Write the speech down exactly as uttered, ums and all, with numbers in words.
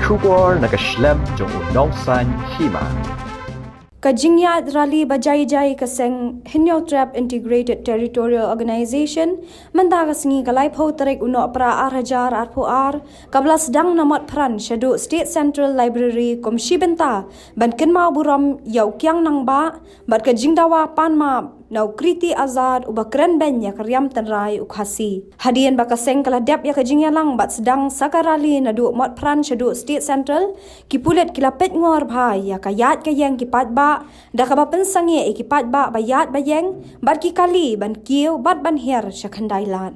Khubor na ka shlem jong u nongsan hima. Ka jingïaid rally ba jai jai ka seng Hynñiewtrep Integrated Territorial Organization mynta ka sngi ka laiphew tarik u Nohprah ar hajar arphew ar, kaba la sdang na Motphran shaduh State Central Library kum shi bynta ban kynmaw burom ïa u Kiang Nangbah bad ka jingdawa pan map na u Kriti Azad uba kren beiñ ïa ka riam tynrai u Khasi. Hadien ba ka seng ka la dep ïa ka jingïalang bad sdang sa ka rally naduh Motphran shaduh State Central, ki pulit ki la peit ngor bha ïa ka ïaid ka ïeng ki paidbah, da kaba pynsangeh ïa ki paidbah ba ïaid ba ïeng bad ki kali ban kiew bad ban hiar sha khyndai lad.